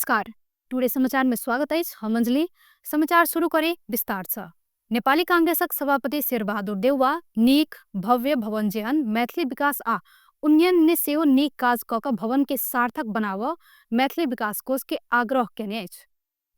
नमस्कार, टुडे समाचार में स्वागत अछि। हम अंजलि। समाचार शुरू करी विस्तार से। नेपाली कांग्रेसक सभापति शेरबहादुर देउवा नीक भव्य भवन जेहन मैथिली विकास आ उन्नयन में सेहो नीक काज क के भवन के सार्थक बनाव मैथिली विकास कोष के आग्रह केने अछि।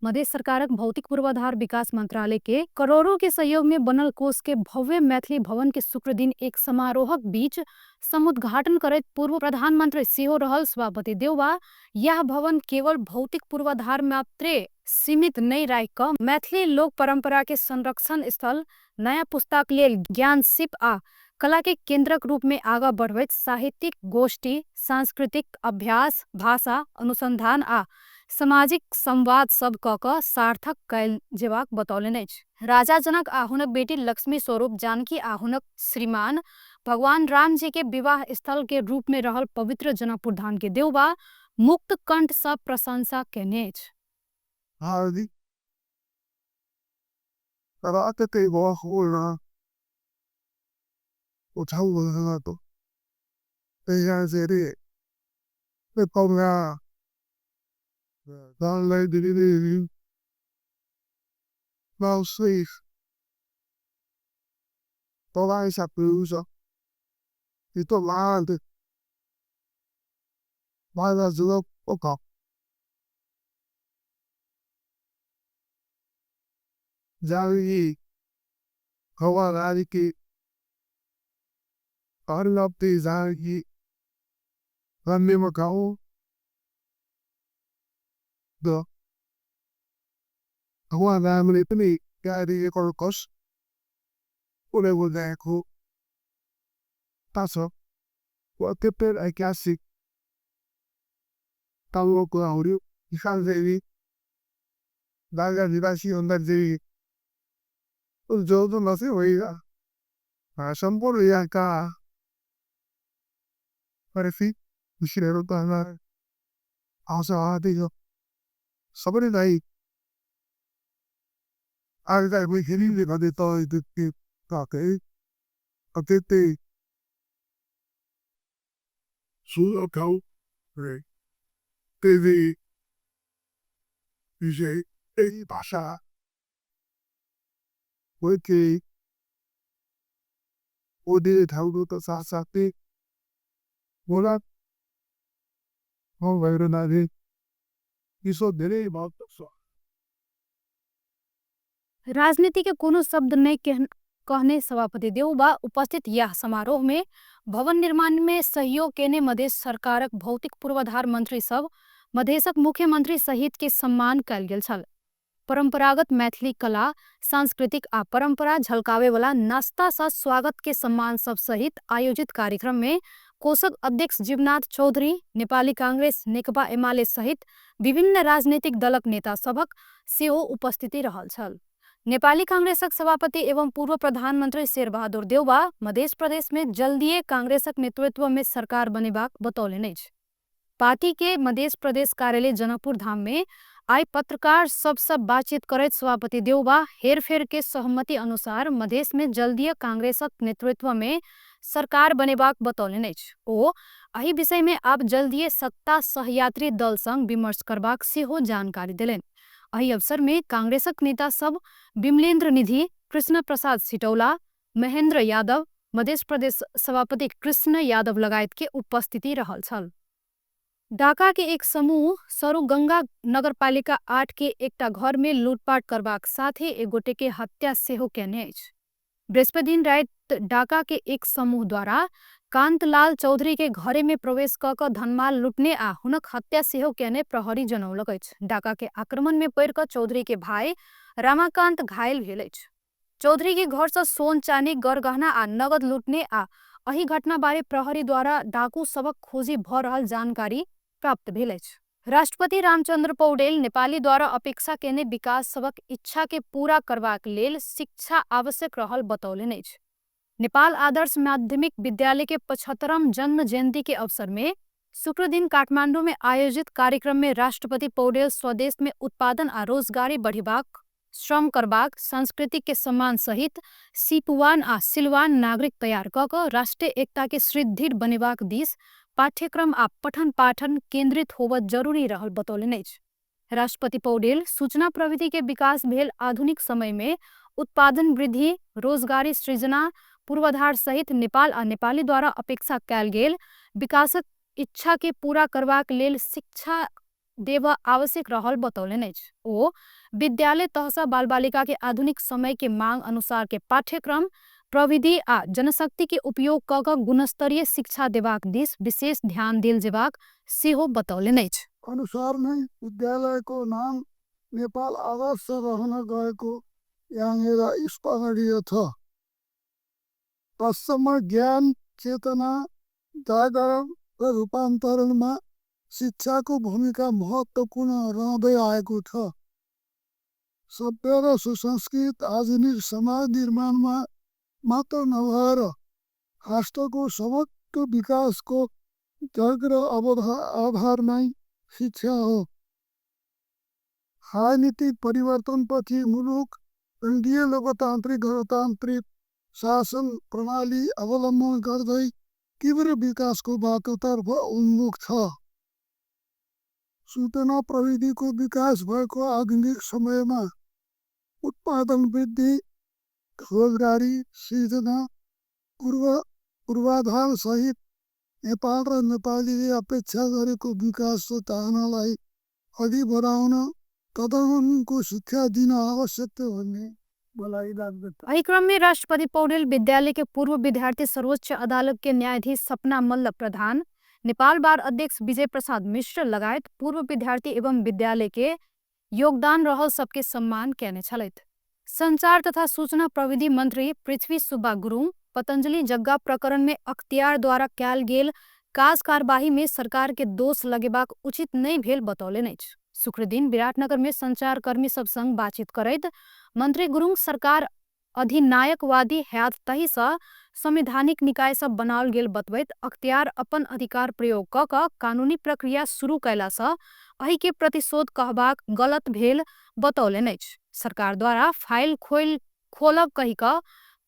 मधेश सरकारक भौतिक पूर्वाधार विकास मंत्रालय के करोड़ों के सहयोग में बनल कोष के भव्य मैथिली भवन के शुक्रदिन एक समारोहक बीच समुद्घाटन करैत पूर्व प्रधानमंत्री सेहो रहल सभापति देउवा यह भवन केवल भौतिक पूर्वाधार मात्रे सीमित नहीं राखि क मैथिली लोक परंपरा के संरक्षण स्थल, नया पुस्ताक लेल ज्ञान सिप आ कला के केंद्रक रूप में आगा बढ़बैत साहित्यिक गोष्ठी, सांस्कृतिक अभ्यास, भाषा अनुसंधान आ सामाजिक संवाद सब क क सार्थक कयल जेबाक बतौलनि अछि। राजा जनक आ हुनक बेटी लक्ष्मी स्वरूप जानकी आ हुनक श्रीमान भगवान राम जी के विवाह स्थल के रूप में रहल पवित्र जनकपुर धाम के देउबा मुक्त कंठ सँ प्रशंसा केने अछि। राजनीति के कोनो शब्द नहीं कहने सभापति देउबा उपस्थित यह समारोह में भवन निर्माण में सहयोग केने मधेश सरकारक भौतिक पूर्वाधार मंत्री सब मधेशक मुख्यमंत्री सहित के सम्मान कयल गेल छल। परंपरागत मैथिली कला, सांस्कृतिक आ परंपरा झलकावे वाला नाश्ता सा स्वागत के सम्मान सब सहित आयोजित कार्यक्रम में कोषक अध्यक्ष जीवनाथ चौधरी, नेपाली कांग्रेस, नेकपा एमाले सहित विभिन्न राजनीतिक दलक नेता सभक सेहो उपस्थिति रहल छल। नेपाली कांग्रेसक सभापति एवं पूर्व प्रधानमंत्री शेरबहादुर देउवा मधेश प्रदेश में जल्दिए कांग्रेसक नेतृत्व में सरकार बनेबाक बतौलनि अछि। पार्टी के मधेश प्रदेश कार्यालय जनकपुर धाम में आई पत्रकार सबसे बातचीत करैत सभापति देउबा हेरफेर के सहमति अनुसार मधेश में जल्दिए कांग्रेसक नेतृत्व में सरकार बनेबाक बतौलनि अछि। ओ एहि विषय में आब जल्दिए सत्ता सहयात्री दल संग विमर्श करबाक सेहो जानकारी देलनि। एहि अवसर में कांग्रेसक नेता सब विमलेन्द्र निधि, कृष्ण प्रसाद सिटौला, महेंद्र यादव, मधेश प्रदेश सभापति कृष्ण यादव लगायत के उपस्थिति रहल छल। डाका के एक समूह सरुगंगा नगरपालिका 8 के एकटा घर में लूटपाट करबाक साथे एक गोटे के हत्या सेहो केने अछि। बृहस्पतिदिन राति डाका के एक समूह द्वारा कांतलाल चौधरी के घरे में प्रवेश क क धनमाल लूटने आ हुनक हत्या सेहो केने प्रहरी जनौलक अछि। डाका के आक्रमण में पड़ि क चौधरी के भाई रामाकांत घायल भेल अछि। चौधरी के घर से सोन चानी गरगहना आ नगद लूटने आ एहि घटना बारे प्रहरी द्वारा डाकू सबक खोजी भ रहल जानकारी प्राप्त भेल अछि। राष्ट्रपति रामचंद्र पौडेल नेपाली द्वारा अपेक्षा केने विकास सबक इच्छा के पूरा करबाक लेल शिक्षा आवश्यक रहल बतौलनि अछि। नेपाल आदर्श माध्यमिक विद्यालय के 75म जन्म जयंती के अवसर में शुक्रदिन काठमांडू में आयोजित कार्यक्रम में राष्ट्रपति पौडेल स्वदेश में उत्पादन आ रोजगारी बढ़ेबाक, श्रम करबाक, संस्कृति के सम्मान सहित सिपवान आ सिलवान नागरिक तैयार क क राष्ट्रीय एकता के सुदृढ़ बनेबाक दिस पाठ्यक्रम आ पठन पाठन केंद्रित होबऽ जरूरी रहल बतौलनि अछि। राष्ट्रपति पौडेल सूचना प्रविधिके विकास भेल आधुनिक समयमे उत्पादन वृद्धि, रोजगारी सृजना, पूर्वाधारसहित नेपाल आ नेपालीद्वारा अपेक्षा कयल गेल विकासक इच्छाके पूरा करबाक लेल शिक्षा देबऽ आवश्यक रहल बतौलनि अछि। ओ विद्यालय तहसँ बालबालिकाके आधुनिक समयके मांग अनुसारके पाठ्यक्रम, प्रविधि आ जनशक्तिके उपयोग कऽ कऽ गुणस्तरीय शिक्षा देबाक दिस विशेष ध्यान देल जेबाक सेहो बतौलनि अछि। अनुसार नै विद्यालयको नाम नेपाल आदर्श रहन गएको यहाँनिर स्मरणीय छ। तत्सम्म ज्ञान, चेतना, जागरण र रूपान्तरणमा शिक्षाको भूमिका महत्त्वपूर्ण रहँदै आएको छ। सभ्य र सुसंस्कृत आधुनिक समाज निर्माणमा मात्र नभएर राष्ट्रको समग्र विकासको जग र आधार नै शिक्षा हो। राजनीतिक परिवर्तनपछि मुलुक सङ्घीय लोकतान्त्रिक गणतान्त्रिक शासन प्रणाली अवलम्बन गर्दै तीव्र विकासको बाटोतर्फ उन्मुख छ। सूचना प्रविधिको विकास भएको आधुनिक समयमा उत्पादन वृद्धि, रोजगारी सिर्जना, पूर्वाधारसहित नेपाल र नेपालीले अपेक्षा गरेको विकासको चाहनालाई अघि बढाउन तदनुको शिक्षा दिन आवश्यक छ भन्ने मलाई लाग्दछ। एहि क्रममे राष्ट्रपति पौडेल विद्यालयके पूर्व विद्यार्थी सर्वोच्च अदालतके न्यायाधीश सपना मल्ल प्रधान, नेपाल बार अध्यक्ष विजय प्रसाद मिश्र लगायत पूर्व विद्यार्थी एवं विद्यालयके योगदान रहल सबके सम्मान कयने छलथि। संचार तथा सूचना प्रविधि मन्त्री पृथ्वी सुब्बा गुरुङ पतञ्जलि जग्गा प्रकरणमे अख्तियारद्वारा कयल गेल काज कारबाहीमे सरकारके दोष लगेबाक उचित नहि भेल बतौलनि अछि। शुक्रदिन विराटनगरमे सञ्चारकर्मीसभसँग बातचित करैत मन्त्री गुरुङ सरकार अधिनायकवादी हएत तहिसँ संवैधानिक निकायसब बनाओल गेल बतबैत अख्तियार अपन अधिकार प्रयोग कऽ कऽ कानुनी प्रक्रिया सुरु कएलासँ एहिके प्रतिशोध कहबाक गलत भेल बतौलनि अछि। सरकारद्वारा फाइल खोलब कहि कऽ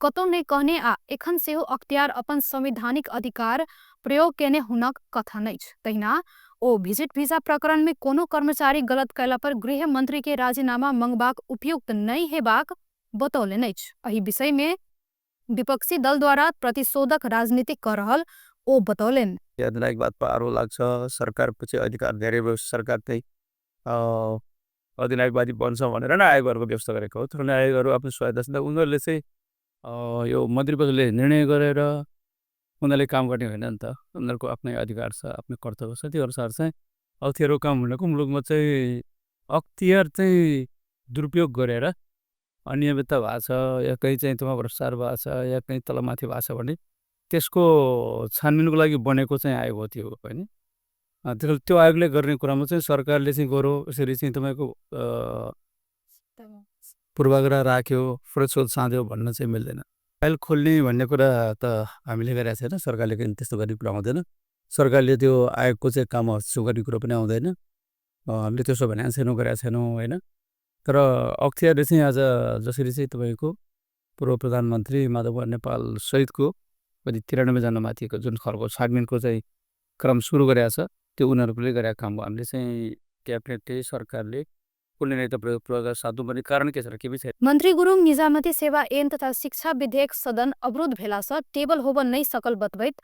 कतौ नहि कहने आ एखन सेहो अख्तियार अपन संवैधानिक अधिकार प्रयोग केने हुनक कथन अछि। तहिना ओ भिजिट भिजा प्रकरणमे कोनो कर्मचारी गलत कएलापर गृहमन्त्रीके राजीनामा मङ्गबाक उपयुक्त नहि हेबाक बतौलनि अछि। एहि विषयमे विपक्षी दलद्वारा प्रतिशोधक राजनीति कऽ रहल ओ बतौलनि। अधिनायक बात पर आरोप लाग्छ, सरकारको चाहिँ अधिकार धेरै भयो, सरकार चाहिँ अधिनायकवादी बन्छ भनेर नै आयोगहरूको व्यवस्था गरेको हो। तर आयोगहरू आफ्नो स्वायत्त, उनीहरूले चाहिँ यो मन्त्री परिषदले निर्णय गरेर उनीहरूले काम गर्ने होइन नि त, उनीहरूको आफ्नै अधिकार छ, आफ्नै कर्तव्य छ। त्यो अनुसार चाहिँ अख्तियारको काम भनेको मुलुकमा चाहिँ अख्तियार चाहिँ दुरुपयोग गरेर अनियमितता भएको छ या कहीँ चाहिँ त्यसमा भ्रष्टाचार भएको छ या कहीँ तलमाथि भएको छ भने त्यसको छानबिनको लागि बनेको चाहिँ आयोग हो त्यो, होइन? त्यसो त्यो आयोगले गर्ने कुरामा चाहिँ सरकारले चाहिँ गरो यसरी चाहिँ तपाईँको पूर्वाग्रह राख्यो, प्रतिशोध साध्यो भन्न चाहिँ मिल्दैन। फाइल खोल्ने भन्ने कुरा त हामीले गरेका छैन, सरकारले पनि त्यस्तो गर्ने कुरा आउँदैन। सरकारले त्यो आयोगको चाहिँ काम हस्तक्षेप गर्ने कुरो पनि आउँदैन। हामीले त्यसो भनेको छैनौँ, गरेका छैनौँ, होइन? तर अख्तियारले चाहिँ आज जसरी चाहिँ तपाईँको पूर्व प्रधानमन्त्री माधव नेपाल सहितको कति 93 जना माथिको जुन खालको छानबिनको चाहिँ क्रम सुरु गरेको छ, त्यो उनीहरूले गरेको काम हो। हामीले चाहिँ क्याबिनेटले, सरकारले कुनै त प्रयोग साध्नुपर्ने कारण के छ र? केही पनि छैन। मन्त्री गुरुङ निजामती सेवा ऐन तथा शिक्षा विधेयक सदन अवरुद्ध भेलासँ टेबल होबऽ नहि सकल बतबैत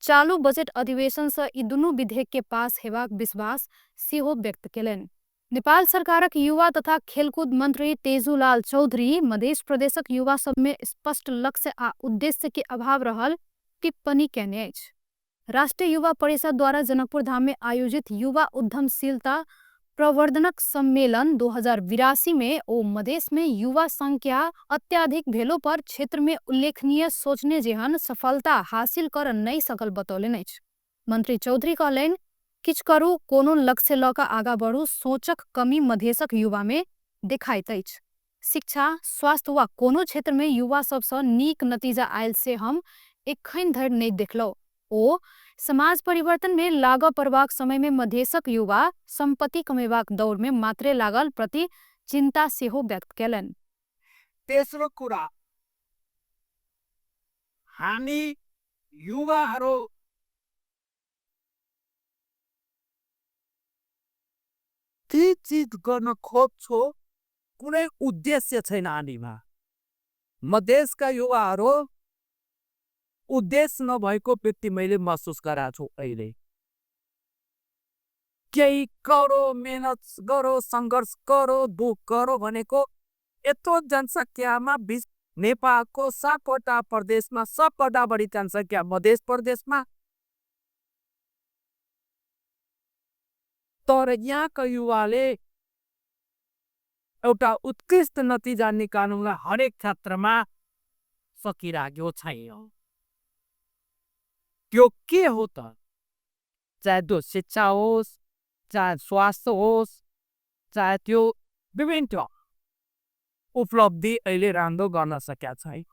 चालू बजेट अधिवेशनसँ ई दुनू विधेयकके पास हेबाक विश्वास सेहो व्यक्त केलनि। नेपाल सरकारक युवा तथा खेलकुद मन्त्री तेजुलाल चौधरी मधेश प्रदेशक युवासभमे स्पष्ट लक्ष्य आ उद्देश्यके अभाव रहल टिप्पणी कयने अछि। राष्ट्रिय युवा परिषदद्वारा जनकपुरधाममे आयोजित युवा उद्यमशीलता प्रवर्धनक सम्मेलन 2082मे ओ मधेशमे युवा सङ्ख्या अत्याधिक भेलोपर क्षेत्रमे उल्लेखनीय सोचने जेहन सफलता हासिल कर नहि सकल बतौलनि अछि। मन्त्री चौधरी कहलनि, किछु करू, कोनो लक्ष्य लऽ कऽ आगाँ बढ़ू, सोचक कमी मधेशक युवामे देखाइत अछि। शिक्षा, स्वास्थ्य वा कोनो क्षेत्रमे युवा सभसँ नीक नतिजा आयल से हम एखन धरि नहि देखलहुँ। ओ समाज परिवर्तनमे लागऽ पड़बाक समयमे मधेशक युवा सम्पत्ति कमेबाक दौड़मे मात्रे लागल प्रति चिन्ता सेहो व्यक्त केलनि। तेस्रो कुरा, हामी युवाहरू जति चिज गर्न खोज्छौ कुनै उद्देश्य छैन हामीमा। मधेसका युवाहरू उद्देश्य नभएको व्यक्ति मैले महसुस गराएको छु अहिले। केही करो, मेहनत गरो, सङ्घर्ष गरो, दुःख गरो भनेको यत्रो जनसङ्ख्यामा 20 नेपालको 7वटा प्रदेशमा सबभन्दा बढी जनसङ्ख्या मधेस प्रदेशमा, तर यहाँका युवाले एउटा उत्कृष्ट नतिजा निकाल्नुलाई हरेक क्षेत्रमा सकिरहेको छैन। त्यो के हो त? चाहे त्यो शिक्षा होस्, चाहे स्वास्थ्य होस्, चाहे त्यो विभिन्न उपलब्धि अहिले राम्रो गर्न सकेका छैन।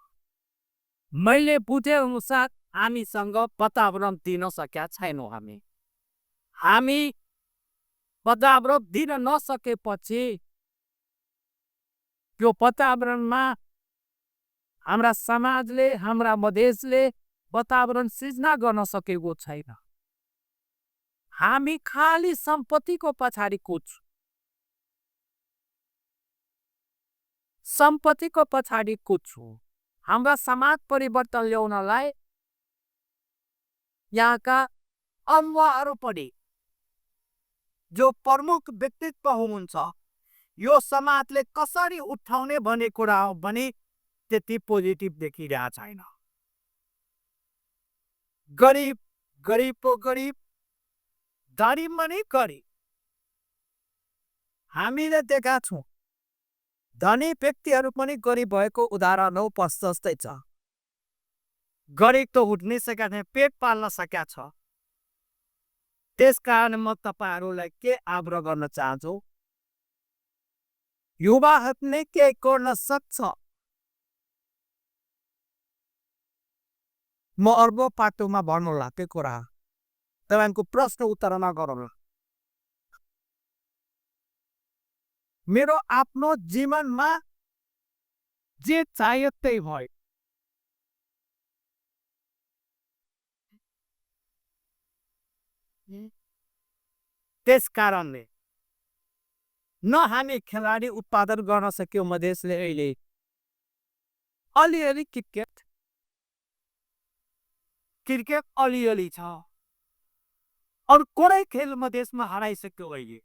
मैले बुझे अनुसार हामीसँग वातावरण दिन सकेका छैनौँ। हामी वातावरण दिन नसकेपछि त्यो वातावरणमा हाम्रा समाजले, हाम्रा मधेसले वातावरण सिर्जना गर्न सकेको छैन। हामी खालि सम्पत्तिको पछाडि कुद्छौँ, सम्पत्तिको पछाडि कुद्छौँ। हाम्रा समाज परिवर्तन ल्याउनलाई यहाँका अगुवाहरू पनि जो प्रमुख व्यक्तित्व हुनुहुन्छ, यो समाजले कसरी उठाउने भन्ने कुरा हो भने त्यति पोजिटिभ देखिरहेको छैन। गरिब गरिबको गरिब, धनीमा नै गरिब। हामीले देखा छौँ धनी व्यक्तिहरू पनि गरिब भएको उदाहरण हो, प्रशस्तै छ। गरिब त उठ्नै सकेका छैन, पेट पाल्न सकेका छ। त्यसकारण म तपाईँहरूलाई के आग्रह गर्न चाहन्छु, युवाहरूले के गर्न सक्छ। म अर्को पाटोमा भन्नु लाग्ने कुरा तपाईँको प्रश्न उत्तर नगरौँ। मेरो आफ्नो जीवनमा जे चाहियो त्यही भयो। त्यस कारणले न हामी खेलाडी उत्पादन गर्न सक्यौँ मधेसले। अहिले अलिअलि क्रिकेट अलिअलि छ, अरू कुनै खेल मधेसमा हराइसक्यो अहिले।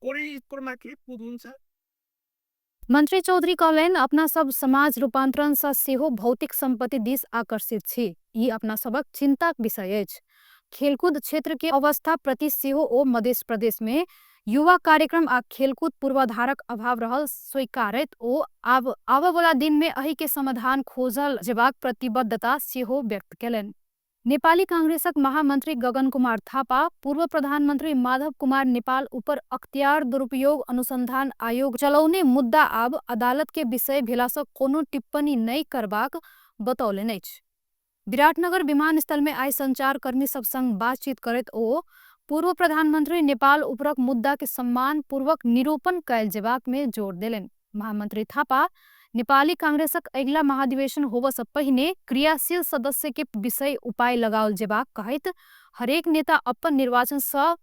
कुनै कुरामा के पुग्नुहुन्छ? मंत्री चौधरी कहलनि, अपना सब समाज रूपांतरण सँ सेहो भौतिक संपत्ति दिस आकर्षित छी। ई अपना सबक चिंताक विषय अछि। खेलकूद क्षेत्र के अवस्था प्रति सेहो ओ मधेश प्रदेश मे युवा कार्यक्रम आ खेलकूद पूर्वाधारक अभाव रहल स्वीकारैत ओ आब आबयवला दिन मे एहि के समाधान खोजल जेबाक प्रतिबद्धता सेहो व्यक्त केलनि। नेपाली कांग्रेसक महामंत्री गगन कुमार थापा पूर्व प्रधानमंत्री माधव कुमार नेपाल ऊपर अख्तियार दुरुपयोग अनुसंधान आयोग चलौने मुद्दा आब अदालत के विषय भेलासँ कोनो टिप्पणी नहि करबाक बतौलनि अछि। विराटनगर विमानस्थलमे आइ संचारकर्मी सब संग बातचीत करैत ओ पूर्व प्रधानमंत्री नेपाल ऊपरक मुद्दा के सम्मान पूर्वक निरूपण कयल जेबाक मे जोर देलनि। महामंत्री थापा नेपाली कांग्रेसक अगिला महाधिवेशन होबय पहिने क्रियाशील सदस्य के विषय उपाय लगाओल जेबाक कहैत हरेक नेता अपन निर्वाचन सँ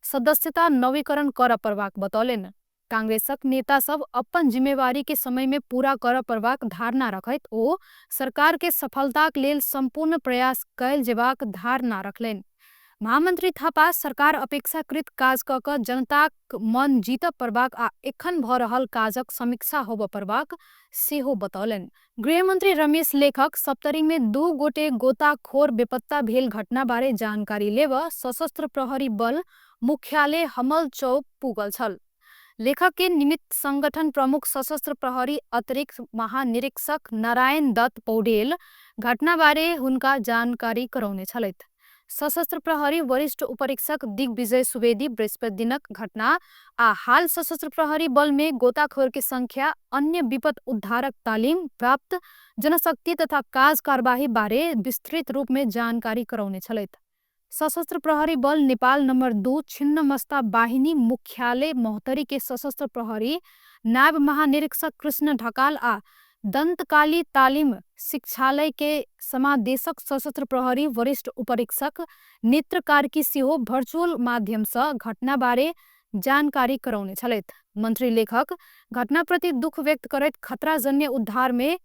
सदस्यता नवीकरण करय पड़बाक बतौलनि। कांग्रेसक नेता सब अपन जिम्मेवारी के समय में पूरा करय पड़बाक धारणा रखैत ओ सरकार के सफलताक लेल संपूर्ण प्रयास कयल जेबाक धारणा रखलनि। महामंत्री थापा सरकार अपेक्षाकृत काज क क जनताक मन जीतय पड़बाक आ एखन भ रहल काजक समीक्षा होबय पड़बाक सेहो बतौलनि। गृहमंत्री रमेश लेखक सप्तरी में 2 गोटे गोताखोर बेपत्ता भेल घटना बारे जानकारी लेब सशस्त्र प्रहरी बल मुख्यालय हमल चौक पुगल छल। लेखक के निमित्त संगठन प्रमुख सशस्त्र प्रहरी अतिरिक्त महानिरीक्षक नारायण दत्त पौडेल घटना बारे हुनका जानकारी करौने छलथि। सशस्त्र प्रहरी वरिष्ठ उपरीक्षक दिग्विजय सुवेदी बृहस्पति दिनक घटना आ हाल सशस्त्र प्रहरी बल में गोताखोर के संख्या, अन्य विपद उद्धारक तालिम प्राप्त जनशक्ति तथा काज कारबाही बारे विस्तृत रूप में जानकारी करौने छलथि। सशस्त्र प्रहरी बल नेपाल नंबर 2 छिन्नमस्ता वाहिनी मुख्यालय महोत्तरी के सशस्त्र प्रहरी नायब महानिरीक्षक कृष्ण ढकाल आ दन्तकाली तालिम शिक्षालयके समादेशक सशस्त्र प्रहरी वरिष्ठ उपरीक्षक नेत्र कार्की सेहो भर्चुअल माध्यमसँ घटनाबारे जानकारी करौने छलथि। मन्त्री लेखक घटनाप्रति दुःख व्यक्त करैत खतराजन्य उद्धारमे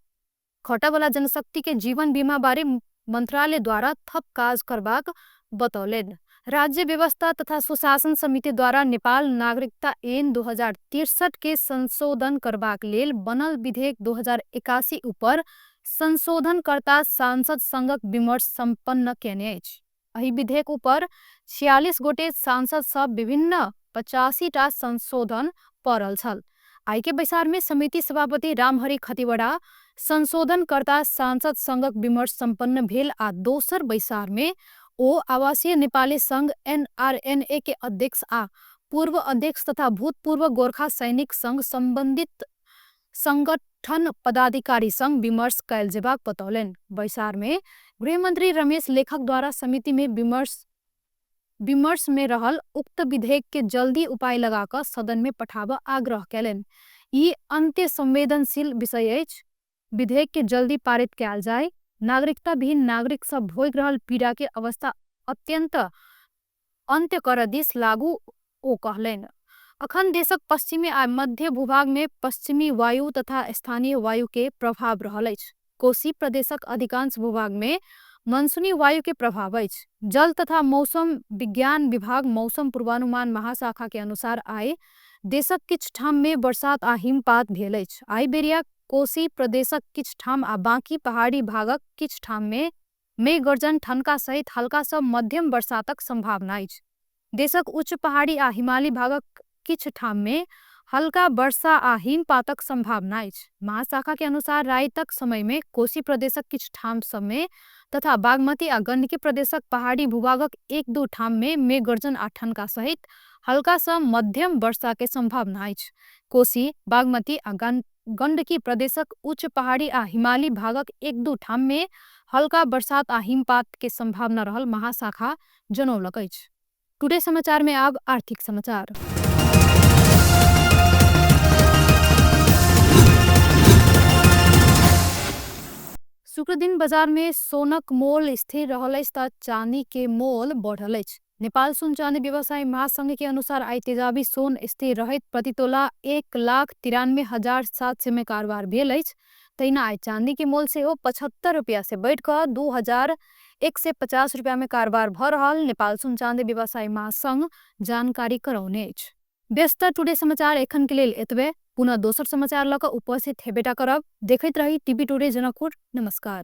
खटऽवला जनशक्तिके जीवन बीमाबारे मन्त्रालयद्वारा थप काज करबाक बतौलनि। राज्य व्यवस्था तथा सुशासन समितिद्वारा नेपाल नागरिकता ऐन 2063 के संशोधन करबाक लेल बनल विधेयक 2081 उपर संशोधनकर्ता सांसद संगक विमर्श सम्पन्न केने अछि। एहि विधेयक उपर 46 गोटे सांसद सब विभिन्न 85 टा संशोधन पड़ल छल। आइके बैसारमे समिति सभापति रामहरि खतिवड़ा संशोधनकर्ता सांसद संगक विमर्श सम्पन्न भेल आ दोसर बैसारमे ओ आवासीय नेपाली संघ एनआरएनए के अध्यक्ष आ पूर्व अध्यक्ष तथा भूतपूर्व गोरखा सैनिक संघ सम्बन्धित संगठन पदाधिकारी संग विमर्श कयल जेबाक बतौलनि। बैसारमे गृहमन्त्री रमेश लेखकद्वारा समितिमे विमर्शमे रहल उक्त विधेयकके जल्दी उपाय लगा कऽ सदनमे पठाबऽ आग्रह कयलनि। ई अन्त्य संवेदनशील विषय अछि, विधेयकके जल्दी पारित कयल जाय। नागरिकता विहीन नागरिक सब भोगि रहल पीड़ाके अवस्था अत्यन्त अन्त्य करऽ दिस लागू ओ कहलनि। अखन देशक पश्चिमी आ मध्य भूभागमे पश्चिमी वायु तथा स्थानीय वायुके प्रभाव रहल अछि। कोशी प्रदेशक अधिकांश भूभागमे मनसूनी वायुके प्रभाव अछि। जल तथा मौसम विज्ञान विभाग मौसम पूर्वानुमान महाशाखाके अनुसार आइ देशक किछु ठाममे बरसात आ हिमपात भेल अछि। आइ बेरिया कोशी प्रदेशक किछु ठाम आ बाँकी पहाड़ी भागक किछु ठाममे मेघगर्जन ठनका सहित हल्कासँ मध्यम बरसातक सम्भावना अछि। देशक उच्च पहाड़ी आ हिमाली भागक किछु ठाममे हल्का वर्षा आ हिमपातक सम्भावना अछि। महाशाखाके अनुसार रातिक समयमे कोशी प्रदेशक किछु ठाम सबमे तथा बागमती आ गण्डकी प्रदेशक पहाड़ी भूभागक एक दू ठाममे मेघगर्जन आ ठनका सहित हल्कासँ मध्यम वर्षाके सम्भावना अछि। कोशी, बागमती आ गण्डकी प्रदेशक उच्च पहाड़ी आ हिमाली भागक एक दू ठाममे हल्का बरसात आ हिमपात के सम्भावना रहल महाशाखा जनौलक अछि। टुडे समाचार में आब आर्थिक समाचार। शुक्र दिन बाजार में सोनक मोल स्थिर रहल अछि त चांदी के मोल बढ़ल अछि। नेपाल सुन चांदी व्यवसायी महासंघ के अनुसार आइ तेजाबी सोन स्थिर रहैत प्रति तोला 1,93,700 में कारोबार भेल अछि। तहिना आइ चांदी के मोल सेहो 75 रुपया से बढ़ि कऽ 2150 रुपया में कारोबार भऽ रहल नेपाल सुन चांदी व्यवसायी महासंघ जानकारी करौने अछि। व्यस्त टुडे समाचार एखन के लेल एतबे। पुनः दोसर समाचार लऽ कऽ उपस्थित हेबेटा करब। देखैत रही टीवी टुडे जनकपुर। नमस्कार।